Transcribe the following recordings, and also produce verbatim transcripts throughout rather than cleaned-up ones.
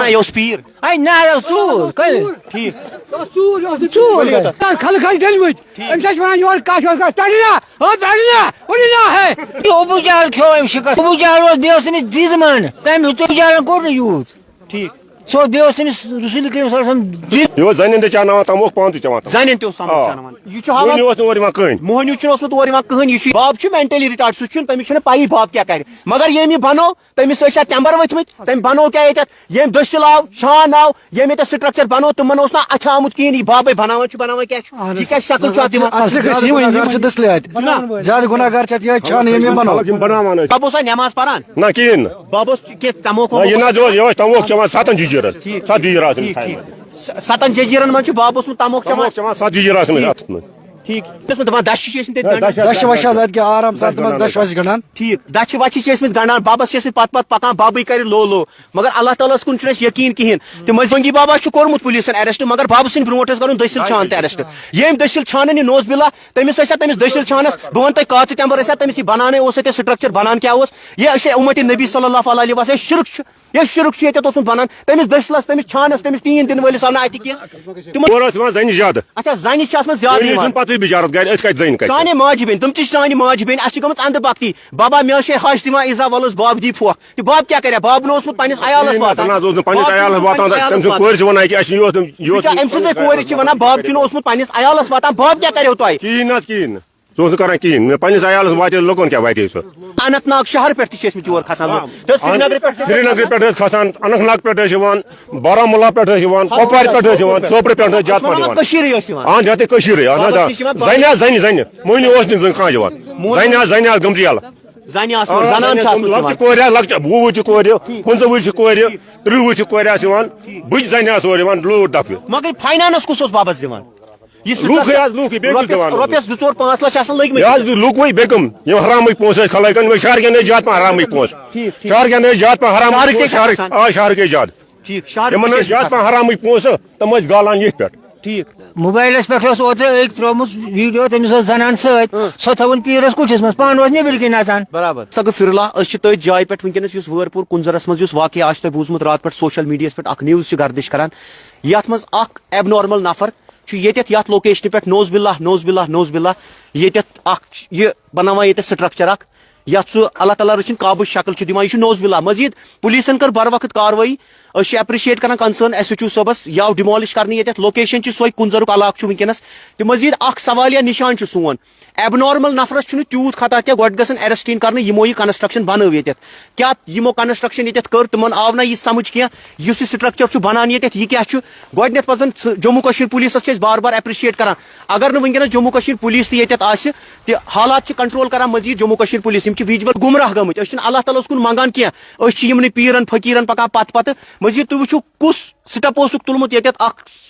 یہِ اوس پیٖر۔ اے نہ، یہِ اوس ژوٗر۔ کَتہِ؟ ٹھیٖک۔ ژوٗر، یہِ اوس نہٕ ژوٗر۔ ژوٗر۔ خلق حظ ڈٔلمٕتۍ۔ أمِس حظ چھِ وَنان یورٕ کَتھ، یورٕ کَتھ، تَلہِ نا، ہو تَلہِ نا، ؤنِو نا ہے۔ یہِ ابو جہل کھیوٚو أمۍ شِکَس۔ ابو جہل اوس، بیٚیہِ اوس أمِس دِد مان۔ تَمہِ، ابو جہلن کوٚر نہٕ یوٗت۔ ٹھیٖک۔ سُہ اوس، بیٚیہِ اوس أمِس رسول کریم صلی اللہ علیہ وسلم دِد۔ یہِ اوس زَنٮ۪ن تہِ چاناوان تَموکھ، پانہٕ تہِ چٮ۪وان تَموکھ۔ زَنٮ۪ن تہِ اوس تَموکھ آ۔ چاناوان۔ یہِ چھُ حالات۔ مۄہنیو اوس نہٕ اورٕ یِوان کٕہٕنۍ۔ مۄہنیو چھُنہٕ اوسمُت اورٕ یِوان کٕہٕنۍ۔ یہِ چھُ، باب چھُ mentally retarded، سُہ چھُنہٕ، تٔمِس چھَنہٕ پَیی باب کیٛاہ کَرِ۔ مگر ییٚمۍ یہِ بَنوو، تٔمِس ٲسۍ اَتھ تٮ۪مبَر ؤتھۍ مٕتۍ، تٔمۍ بَنوو کیٛاہ ییٚتٮ۪تھ؟ ییٚمۍ دٔسِل آو، چھان آو، ییٚمۍ ییٚتٮ۪تھ structure بَنوو، تِمَن اوس نہٕ اَتھِ آمُت کِہیٖنۍ، یہِ بابَے بَناوان چھُ، بَناوان کیٛاہ چھُ؟ اَہَن یہِ حظ۔ کیٛاہ شکل چھُ اَتھ دِوان؟ اَصلی گژھِ یِوٕنۍ، یِم چھِ دٔسلہٕ اَتہِ۔ جِناب۔ زیادٕ گُناہ گار چھِ اَتھ یِہوٚے چھان، ییٚمۍ یِم بَنوو۔ یِم بَناوان ٲسۍ۔ بَب اوسا نٮ۪ماز پَران؟ نہ، کِہیٖنۍ نہٕ۔ بَب اوس کینٛہہ تَموکھ نہ، یہِ وَموکھ؟ نہ حظ اوس، یہِ اوس تَموکھ چٮ۪وان، سَتَن جِجیٖرَن۔ ٹھیٖک، سَتھ جِجیٖر آسہٕ أمِس ٹھیٖک، تھایمَژٕ۔ ٹھیٖک۔ س-، سَتَن جِجیٖرَن منٛز چھُ بَب اوسمُت تَموکھ چٮ۪وان۔ تَموکھ چٮ۪وان، سَتھ جِجیٖر آسہٕ أمِس اَتھَس منٛز۔ ٹھیٖک۔ یہِ اوس مےٚ دَپان، دَچھِ چھِ ٲسمٕتۍ تٔتۍ دَچھِ گَنٛڈان۔ دَچھِ وَچھِ حظ اَتہِ کیٛاہ آرام سان، تِم حظ دَچھِ وَچھِ گَنٛڈان۔ ٹھیٖک۔ دَچھِ وَچھِ چھِ ٲسمٕتۍ گَنٛڈان، بَبَس چھِ ٲسمٕتۍ پَتہٕ پَتہٕ پَکان، بَبٕے کَرِ لو لو۔ مگر اللہ تعالیٰ ہَس کُن چھُنہٕ اَسہِ یقیٖن کِہیٖنۍ۔ تِم ٲسۍ، جنگی بابا چھُ کوٚرمُت پُلیٖسَن arrest، مگر بَبہٕ سٕنٛدِ برونٛٹھ ٲسۍ کَرُن دٔسِل چھان تہِ arrest۔ ییٚمۍ دٔسِل چھانَن یہِ نوز باللہ، تٔمِس ٲسۍ ہا، تٔمِس دٔسِل چھانَس، بہٕ وَنہٕ تۄہہِ، کاژٕ تٮ۪مبَر ٲسۍ ہا، تٔمِس یہِ بَناونَے اوس اَتہِ، structure بَنان کیٛاہ اوس؟ یہِ أسۍ اُمتِ نبی صلی اللہ علیہ وسلم، یہِ شرک چھُ۔ یہِ شرک چھُ ییٚتٮ۪تھ اوسمُت بَنان۔ تٔمِس دٔسِلَس، تٔمِس چھانَس، تٔمِس ٹیٖن دِنہٕ وٲلِس آو نہٕ اَتہِ کینٛہہ۔ تِمَن اورٕ ٲس یِوان زَنہِ زیادٕ۔ اچھا، زَنہِ چھِ آسمَژ زیادٕ أمِس یِوان۔ چھُنہٕ پَتہٕے بِچارَس گَرِ، أسۍ کَتہِ زَنہِ کَتہِ؟ سانہِ ماجہِ بیٚنہِ، تِم تہِ چھِ سانہِ ماجہِ بیٚنہِ، اَسہِ چھِ گٔمٕژ اَندٕ بَکتی۔ بابا، مےٚ حظ چھے ہَش دِوان ایٖزا، وَلہٕ حظ بَب دی پھۄکھ۔ تہٕ بَب کیٛاہ کَرِ ہا؟ بَب نہٕ اوسمُت پنٛنِس عیالَس کِہیٖنۍ نہٕ، واتان۔ نہ حظ اوس نہٕ پنٛنِس بَب عیالَس واتان، پنٛنِس عیالَس تٔمۍ سٕنٛز واتان۔ کورِ چھِ وَنان کہِ اَسہِ چھِ یہِ اوس، یہِ اوس بِچار، أمۍ سٕنٛزے کورِ چھِ وَنان، بَب چھُنہٕ اوسمُت پنٛنِس عیالَس واتان، بَب کیٛاہ کَریو تۄہہِ؟ کِہیٖنۍ نہٕ حظ، کِہیٖنۍ نہٕ۔ سُہ اوس نہٕ کران کِہیٖنۍ۔ مےٚ پننِس عیالَس واتہِ لُکَن کیٛاہ واتہِ سُہ؟ اننت ناگ شہر پٮ۪ٹھ تہِ چھِ ٲسمٕتۍ یور کھسان لُکھ۔ تہٕ سرینگرٕ پٮ۪ٹھ تہِ سرینگرٕ پٮ۪ٹھ ٲسۍ کھسان، اننت ناگ پٮ۪ٹھ ٲسۍ یِوان، بارہمولہ پٮ۪ٹھ ٲسۍ یِوان، کۄپوارِ پٮ۪ٹھ ٲسۍ یِوان، سوپرٕ پٮ۪ٹھ ٲسۍ زیادٕ پَہَن یِوان۔ کٔشیٖرِ ٲسۍ یِوان۔ اَہَن، زیادٕ کٔشیٖرِ، اَہَن حظ، بابا آ۔ تہِ چھِ یِوان، زَنہِ آسہٕ، زَنہِ، زَنہِ۔ مۄہنیو اوس نہٕ زَن کانٛہہ یِوان۔ مۄہنیو۔ زَنہِ آسہٕ، زَنہِ آسہٕ گٔمژٕ یَلہٕ۔ زَنہِ آسہٕ، آ، زَنان چھِ آسمٕژ لۄکچہِ یِوان۔ کورِ آسہٕ، لۄکچہِ، وُہ وُہچہِ کورِ، پٕنٛژٕہ وُہچہِ کورِ، تٕرٛہ وُہچہِ کورِ آسہٕ یِوان۔ بٕجہِ زَنہِ آسہٕ اورٕ یِوان، لوٗر دَفعہِ۔ مگر finance کُس اوس بابَس دِوان؟ یہِ سُہ لوٗکھٕے حظ، لوٗکھٕے، بیٚیہِ کُس رۄپیَس، دِوان اوس؟ رۄپیَس زٕ ژور پانٛژھ لَچھ آسان لٔگۍ مٕتۍ۔ یہِ حظ دیُت لوٗکھٕے، بیٚیہِ کٕم؟ یِم حرامٕکۍ پونٛسہٕ ٲسۍ خلقَن، یِمَے شہرکٮ۪ن ٲسۍ زیادٕ پَہَن حرامٕکۍ پونٛسہٕ۔ ٹھیٖک، ٹھیٖک۔ شہرکٮ۪ن ٲسۍ زیادٕ پَہَن حرامٕکۍ شہرٕکۍ پونٛسہٕ، تہِ چھِ شہرٕکۍ، آسان۔ آ، شہرٕکۍ ٲسۍ زیادٕ۔ ٹھیٖک، شہرٕکۍ یِمَن تہِ ٲسۍ چھِ زیادٕ آسان۔ پَہَن حرامٕکۍ پونٛسہٕ، تِم ٲسۍ گالان ییٚتھۍ پٮ۪ٹھ۔ ٹھیٖک۔ موبایلَس پٮ۪ٹھ اوس اوترٕ أکۍ ترٛوومُت video، تٔمِس ٲس زَنان سۭتۍ، اۭں۔ سۄ تھٲوٕن پیٖرَس کُٹھِس منٛز، پانہٕ اوس نیٚبٕرۍ کِنۍ نَژان۔ برابر۔ استغفر اللہ، أسۍ چھِ تٔتھۍ جایہِ پٮ۪ٹھ وٕنکیٚنَس، یُس وٲرپوٗر کُنزَرَس منٛز یُس واقعہ آسہِ تۄہہِ بوٗزمُت راتھ پٮ۪ٹھ social mediaہَس پٮ۪ٹھ، اَکھ news چھِ گردش کران، یَتھ منٛز اَکھ abnormal نفر چھُ ییٚتٮ۪تھ یَتھ locationہِ پٮ۪ٹھ، نوز باللہ، نوز باللہ، نوز باللہ، ییٚتٮ۪تھ اَکھ یہِ بَناوان ییٚتٮ۪تھ structure اَکھ، یَتھ سُہ اللہ تعالیٰ رٔچھِنۍ قابٕچ شکل چھُ دِوان۔ یہِ چھُ نوز باللہ۔ مزید پُلیٖسَن کٔر بَرٕ وقت کاروٲیی۔ أسۍ چھِ appreciate کران concern S H O صٲبَس، یَوٕ demolish کرنہٕ ییٚتٮ۪تھ location چھِ سۄے کُنزَرُک علاقہٕ چھُ وٕنکیٚنَس۔ تہٕ مزید اَکھ سوالیہ نِشان چھُ سون، abnormal نفرَس چھُنہٕ تیوٗت خطا کینٛہہ، گۄڈٕ گژھن arrest یِنۍ کرنہٕ، یِمو یہِ construction بنٲو ییٚتٮ۪تھ۔ کیٛاہ یِمو construction ییٚتٮ۪تھ کٔر، تِمَن آو نہ یہِ سمجھ کینٛہہ، یُس یہِ structure چھُ بنان ییٚتٮ۪تھ، یہِ کیٛاہ چھُ؟ گۄڈٕنٮ۪تھ پَزَن سُہ جموں کشمیر پُلیٖسَس چھِ أسۍ بار بار appreciate کران۔ اگر نہٕ وٕنکیٚنَس جموں کشمیر پُلیٖس تہِ ییٚتٮ۪تھ آسہِ، تہِ حالات چھِ control کران مزید جموں کشمیر پُلیٖس، یِم چھِ وِجوَل گمراہ گٔمٕتۍ۔ أسۍ چھِنہٕ اللہ تعالیٰ ہَس کُن منٛگان کینٛہہ، أسۍ چھِ یِمنٕے پیٖرَن فقیٖرَن پَکان پَتہٕ پَتہٕ۔ مزید تُہۍ وٕچھِو کُس step اوسُکھ تُلمُت ییٚتٮ۪تھ، اَکھ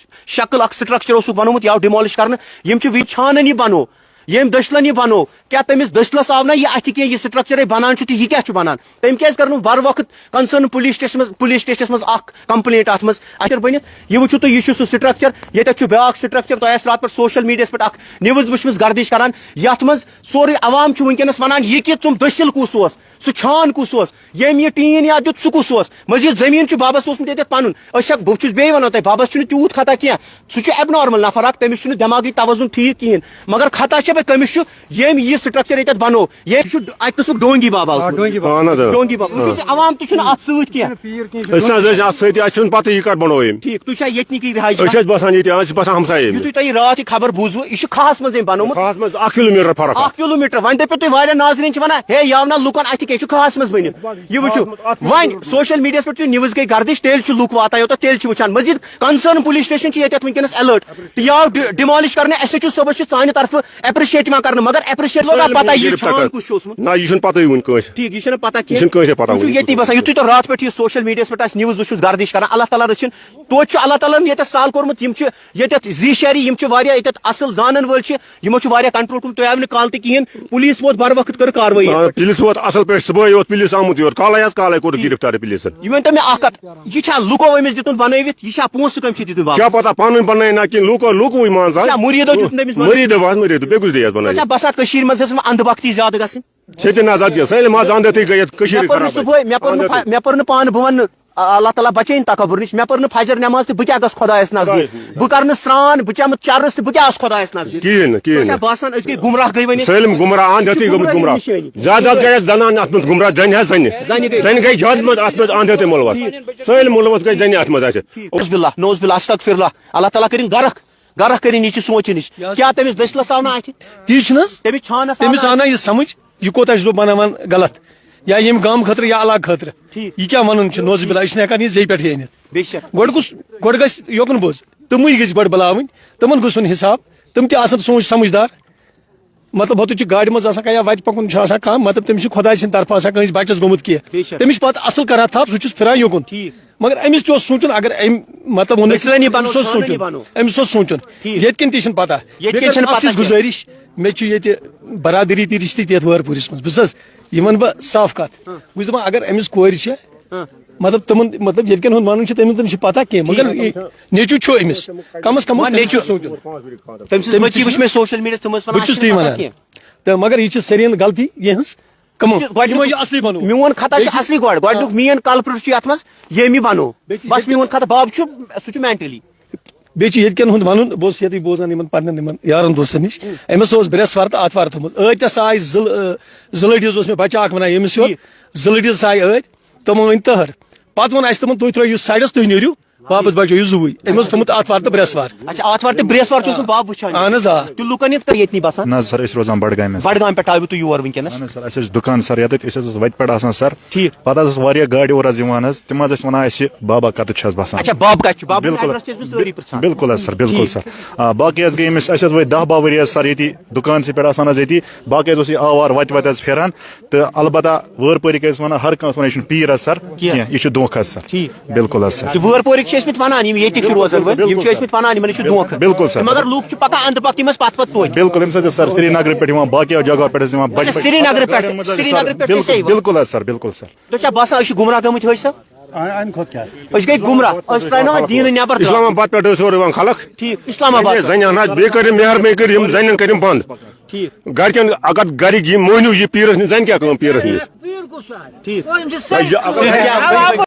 شکل، اَکھ structure اوسُکھ بنوومُت، یہِ آو demolish کرنہٕ۔ یِم چھِ وِجوَل چھانَن یہِ بنوو، ییٚمۍ دٔسلَن یہِ بنوو، کیٛاہ تٔمِس دٔسلَس آو نہ یہِ اَتھِ کینٛہہ، یہِ structureے بنان چھُ تہٕ یہِ کیٛاہ چھُ بنان؟ تٔمۍ کیٛازِ کٔر نہٕ بَرٕ وقت concern پُلیٖس سٹیشنَس منٛز، پُلیٖس سٹیشنَس منٛز اَکھ complaint اَتھ منٛز اَتھِ بٔنِتھ؟ یہِ وٕچھِو تُہۍ، یہِ چھُ سُہ structure، ییٚتٮ۪تھ چھُ بیٛاکھ structure، تۄہہِ آسہِ راتھ پٮ۪ٹھ social mediaہَس پٮ۪ٹھ اَکھ news وٕچھمٕژ گردِش کران، یَتھ منٛز سورُے عوام چھُ وٕنکیٚنَس وَنان یہِ کہِ تِم دٔسِل کُس اوس، سُہ چھان کُس اوس، ییٚمۍ یہِ ٹیٖن یَتھ دیُت سُہ کُس اوس؟ مٔزیٖد زٔمیٖن چھُ بَبَس اوسمُت ییٚتٮ۪تھ پَنُن۔ أسۍ ہٮ۪کھ، بہٕ چھُس بیٚیہِ وَنان تۄہہِ، بَبَس چھُنہٕ تیوٗت خطا کینٛہہ، سُہ چھُ abnormal نفر اَکھ، تٔمِس چھُنہٕ دٮ۪ماغی توازُن ٹھیٖک کِہیٖنۍ، مگر خطا چھےٚ پَے کٔمِس چھُ؟ ییٚمۍ یہِ structure ییٚتٮ۪تھ بنوو، ییٚمۍ چھُ اَکہِ قٕسمُک ڈونگی بابا اوسمُت۔ ڈونگی بابا۔ اَہَن حظ، آ۔ ڈونگی بابا۔ وٕچھِو تُہۍ، عوام تہِ چھُنہٕ اَتھ سۭتۍ کینٛہہ۔ أسۍ نہ حظ ٲسۍ اَتھ سۭتۍ، اَسہِ چھُنہٕ پَتہٕ یہِ کَتھ بنوو أمۍ۔ ٹھیٖک، تُہۍ چھا ییٚتنٕکی رِہایش؟ أسۍ چھِ اَسہِ بَسان ییٚتہِ، أسۍ چھِ بَسان ہمسایہِ أمِس۔ یُتھُے تۄہہِ یہِ راتھ یہِ خبر بوٗزوٕ، یہِ چھُ کھَہَس منٛز أمۍ بنوومُت۔ کھَہَس منٛز اَکھ کِلوٗمیٖٹر فرق۔ اَکھ کِلوٗمیٖٹر۔ وۄنۍ دٔپِو تُہۍ، واریاہ ناظریٖن چھِ وَنان، ہے، یہِ آو نہ لُکَن اَتھِ کینٛہہ، یہِ چھُ کھَہَس منٛز بٔنِتھ۔ یہِ وٕچھِو، وۄنۍ social mediaہَس پٮ۪ٹھ یُتھُے news گٔے گردِش، تیٚلہِ چھِ لُکھ واتان یوٚتَتھ، تیٚلہِ چھِ وٕچھان۔ مٔزیٖد concern پُلیٖس سٹیشن چھِ ییٚتٮ۪تھ وٕنکیٚنَس alert۔ تہٕ یہِ آو ڈِ-، demolish کرنہٕ، S H O صٲبَس چھِ سانہِ طرفہٕ appreciate یِوان کرنہٕ، مگر appreciate لوگا پَتہ یہِ چھان کُس چھُ اوسمُت؟ نہ، یہِ چھُنہٕ پَتہٕے وٕنہِ کٲنٛسہِ۔ ٹھیٖک، یہِ چھُنہٕ پَتہ یہِ کینٛہہ۔ چھُنہٕ کٲنٛسے پَتہ یہِ چھُ وٕنہِ۔ ییٚتی باسان، یُتھُے تۄہہِ راتھ پٮ۪ٹھ یہِ social mediaہَس پٮ۪ٹھ آسہِ news وٕچھمٕژ گردِش کران، اللہ تعالیٰ رٔچھِنۍ۔ توتہِ چھُ اللہ تعالیٰ ہَن ییٚتٮ۪تھ سال کوٚرمُت، یِم چھِ ییٚتٮ۪تھ زی شہری، یِم چھِ واریاہ ییٚتٮ۪تھ اَصٕل زانَن وٲلۍ چھِ، یِمو چھُ واریاہ control کوٚرمُت، تُہۍ آیوٕ نہٕ کالہٕ تہِ کِہیٖنۍ، پُلیٖس ووت بَرٕ وقت کٔر کاروٲیی۔ آ، پُلیٖس ووت اَصٕل پٲٹھۍ، صُبحٲے اوس پُلیٖس آمُت یور، کالَے حظ کالَے کوٚرُکھ گِرفتار پُلیٖسَن۔ یہِ ؤنۍ تو مےٚ اَکھ کَتھ، یہِ چھا لُکو أمِس دیُتمُت بَنٲوِتھ، یہِ چھا پونٛسہٕ کٔمۍ چھِ دیُتمُت واپَس؟ کیٛاہ پَتہ، پَنُن بَنٲے نا کِنہٕ لُکو، لُکوٕے مان ژٕ۔ یہِ چھا مُریٖدو دیُتمُت أمِس بَنٲوِتھ؟ مُریٖدو حظ، مُریٖدو، بیٚیہِ کُس دِیَس بَنٲوِتھ؟ اچھا، بس اَتھ کٔشیٖرِ منٛز ہیٚژ وۄنۍ اَندٕ وقتی زیادٕ گژھٕنۍ۔ چھے تہِ نہ زَد کینٛہہ، سٲلِم حظ اَندٕ تہِ گٔیَتھ کٔشیٖرِ مےٚ پوٚر نہٕ خراب۔ صُبحٲے، مےٚ پوٚر نہٕ اَندٕ پَ-، مےٚ پوٚر نہٕ پانہٕ، بہٕ وَنہٕ نہٕ، اللہ تعالیٰ بچٲیِن تکبر نِش۔ مےٚ پٔر نہٕ فجر نٮ۪ماز تہٕ بہٕ کیٛاہ گژھٕ خۄدایَس نزدیٖک؟ خۄدایَس نزدیٖک۔ بہٕ کَرٕ نہٕ سرٛان، بہٕ چٮ۪مہٕ چرٕس تہٕ بہٕ کیٛاہ آسہٕ خۄدایَس نزدیٖک؟ کِہیٖنۍ نہٕ، کِہیٖنۍ تۄہہِ چھا نہٕ۔ باسان أسۍ گٔے گُمراہ گٔے وۄنۍ أسۍ؟ سٲلِم گُمراہ، اَنٛد ہیٚتھٕے گٔمٕتۍ گُمراہ۔ نِشٲنی۔ زیادٕ حظ گٔے اَسہِ زنان اَتھ منٛز گُمراہ، زَنہِ حظ زَنہِ۔ زَنہِ گٔے۔ زَنہِ گٔے زیادٕ منٛز اَتھ منٛز اَنٛد ہیٚتھٕے مُلوَتھ۔ ٹھیٖک۔ سٲلِم مُلوَتھ گٔے زَنہِ اَتھ منٛز اَسہِ۔ نعوذ باللہ، نعوذ باللہ، استغفر اللہ۔ اللہ تعالیٰ کٔرِن غرق، غرق کٔرِن یہِ چہِ سونٛچہِ نِش۔ یہِ حظ کیٛاہ تٔمِس دٔسِلَس آو نہٕ اَتھِ؟ تی چھُنہٕ حظ؟ تٔمِس چھانَس آو تٔمِس نہٕ آو نہ یہِ سَمٕجھ، یہِ کوٗتاہ چھُس بہٕ بَناوان غلط، یا ییٚمہِ گامہٕ خٲطرٕ یا علاقہٕ خٲطرٕ۔ ٹھیٖک۔ یہِ کیٛاہ وَنُن چھُ، نعوذ باللہ، أسۍ چھِنہٕ ہٮ۪کان یہِ زیٚیہِ پٮ۪ٹھ أنِتھ۔ بے شک۔ گۄڈٕ گوٚژھ، گۄڈٕ گژھِ یوکُن بوز، تِمٕے گٔژھۍ گۄڈٕ بُلاوٕنۍ، تِمَن گوٚژھ یُن حِساب، تِم تہِ آسَن سونٛچ سَمٕجھدار۔ مطلب، ہُتہِ چھُ گاڑِ منٛز آسان کانٛہہ یا وَتہِ پَکُن چھُ آسان کانٛہہ، مطلب، تٔمِس چھُ خۄداے سٕنٛدِ طرفہٕ آسان کٲنٛسہِ بَچَس گوٚمُت کینٛہہ۔ بے شک۔ تٔمِس چھُ پَتہٕ اَصٕل کَران تھَپھ، سُہ چھُس پھِران یوکُن۔ ٹھیٖک۔ مگر أمِس تہِ اوس سونٛچُن، اگر أمۍ، مطلب، ووٚن نہٕ أسۍ زَنہِ بَنو، أمِس اوس خانٛدٲنی سونٛچُن، بَنو۔ أمِس اوس سونٛچُن۔ ٹھیٖک۔ ییٚتہِ کٮ۪ن تہِ چھِنہٕ پَتہ۔ ییٚتہِ کٮ۪ن چھِنہٕ اَکھ پَتہ چیٖز کینٛہہ۔ گُزٲرِش، مےٚ چھُ ییٚتہِ برادٔری تہِ، رِشتہٕ تہِ یَتھ وٲرپوٗرِس منٛز۔ بہٕ چھُس حظ، یہِ وَنہٕ بہٕ صاف کَتھ۔ ہاں۔ بہٕ چھُس دَپان، اگر أمِس کورِ چھےٚ، ہاں۔ مطلب، تِمَن، مطلب، ییٚتہِ کٮ۪ن ہُنٛد وَنُن چھُ، تٔمِس، تٔمِس چھِ پَتہ کینٛہہ، مگر ٹھیٖک۔ یہِ نیٚچوٗ چھُ أمِس، کَم از کَم اوس وۄنۍ تٔمِس نیٚچوٗ۔ سونٛچُن۔ تٔمۍ سٕنٛز تٔمِس بٔچی تہِ وٕچھ چھُ، مےٚ سوشل میٖڈیاہَس، تِم ٲسۍ وَنان، بہٕ چھُس اَسہِ تی چھُنہٕ پَتہ وَنان۔ کینٛہہ۔ تہٕ مگر یہِ چھِ سٲرِین غلطی یِہٕنٛز۔ کٕمو؟ یہِ چھُ گۄڈٕنیُک یِمو یہِ اَصلی بَنوو۔ میون خطا چھُ بیٚیہِ چھُ اَصلی گۄڈٕ۔ گۄڈٕنیُک آ۔ مین کلپرٹ چھُ یَتھ منٛز، ییٚمۍ یہِ بَنوو۔ بیٚیہِ چھُ بَس ییٚتہِ میون خطا، بَب چھُ، سُہ چھُ مینٹلی۔ بیٚیہِ چھُ ییٚتہِ کٮ۪ن ہُنٛد وَنُن، بہٕ اوسُس ییٚتہِ بوزان یِمَن پنٛنٮ۪ن یِمَن یارَن دوستَن نِش، أمِس اوس برٛٮ۪سوار تہٕ آتھوار تھٲومٕژ۔ أتۍ تہِ آسہٕ آیہِ زٕ، زٕ لٔڑۍ حظ اوس مےٚ بَچہٕ اَکھ وَنان ییٚمِس یوت، ٹھیٖک۔ زٕ لٔڑۍ حظ آیہِ أتۍ، تِمو أنۍ تٔہَر۔ پَتہٕ ووٚن اَسہِ تِمَن، "تُہۍ ترٛٲیِو سایڈَس، تُہۍ نیٖرِو۔" واپس بچو یہِ زُوٕے۔ أمۍ اوس تھوٚمُت آتھوار تہٕ برٛٮ۪سوار۔ اچھا، آتھوار تہٕ برٛٮ۪سوار چھُ اوسمُت باب وٕچھان؟ اہن حظ، آ۔ تہٕ لُکن ییٚتہِ کٔر ییٚتنی بسان؟ نہ حظ سر، أسۍ روزان بڈگامہِ حظ۔ بڈگامہِ پٮ۪ٹھ آیوٕ تُہۍ یور وٕنکیٚنس؟ اہن حظ سر، اَسہِ ٲسۍ دُکان سر ییٚتٮ۪تھ، أسۍ حظ ٲسۍ وتہِ پٮ۪ٹھ آسان سر۔ ٹھیٖک۔ پتہٕ حظ ٲس واریاہ گاڑِ اورٕ حظ یِوان حظ، تِم حظ ٲسۍ ونان اَسہِ، "بابا کتٮ۪تھ چھُ حظ بسان؟" اچھا، باب کتہِ چھُ؟ بابُک بِلکُل۔ ایڈرس چھِ أسۍ سٲری پرٛژھان۔ بِلکُل حظ سر، بِلکُل ٹھیٖک۔ سر۔ آ، باقٕے حظ گٔے أمِس، اَسہِ حظ وٲتۍ دَہ باہ ؤری حظ سر ییٚتی دُکانسٕے پٮ۪ٹھ آسان حظ ییٚتی۔ باقٕے حظ اوس یہِ آوار وتہِ وتہِ حظ پھیران۔ تہٕ البتہ وٲرۍ پٲرۍ ٲسۍ ونان، ہر کانٛہہ اوس ونان، "یہِ چھُنہٕ پیٖر حظ سر کینٛہہ۔ کینٛہہ، یہِ چھُ دھوکہٕ حظ سر۔" ٹھیٖک۔ بِلکُل حظ سر۔ تہٕ وٲرۍ پورٕکۍ چھِ ٲسمٕتۍ ونان، یِم ییٚتِکۍ چھِ روزان وٲلۍ، یِم چھِ ٲسمٕتۍ ونان، یِمن یہِ چھُ دھوکہٕ۔ بِلکُل سر۔ مگر لُکھ چھِ پکان اندٕ پکھ، یِم ٲسۍ پتھ پتھ توتہِ۔ بِلکُل، ییٚمہِ ساتہٕ سر سرینگرٕ پٮ۪ٹھ یِوان، باقیو جگہو پٮ۪ٹھ ٲسۍ یِوان، بچہِ، اچھا، بچہِ سرینگرٕ پٮ۪ٹھ، گرن منٛز حظ سر۔ سرینگرٕ پٮ۪ٹھ بِلکُل، ٲسۍ یِوان۔ بِلکُل حظ سر، بِلکُل سر۔ تُہۍ چھا باسان أسۍ چھِ گُمراہ گٔمٕتۍ حٲج صٲب؟ اَ-، اَمہِ کھۄتہٕ کیٛاہ؟ أسۍ گٔے گُمراہ، أسۍ ترٛایہِ نہٕ وۄنۍ دیٖنہٕ نٮ۪بر۔ اسلام آباد پٮ۪ٹھ ٲسۍ اورٕ یِوان خلق۔ ٹھیٖک، اسلام آباد۔ زَنہِ اَنہٕ حظ، بیٚیہِ کٔرِو مہربٲنی کٔرِتھ یِم زَنٮ۪ن کٔرِو بنٛد۔ ٹھیٖک۔ گرِکٮ۪ن اگر گرِکۍ یِم مٲنِو یہِ پیٖرس نِش، زَنہِ کیٛاہ کٲم پیٖرس نِش؟ ٹھیٖک۔ یہِ اگر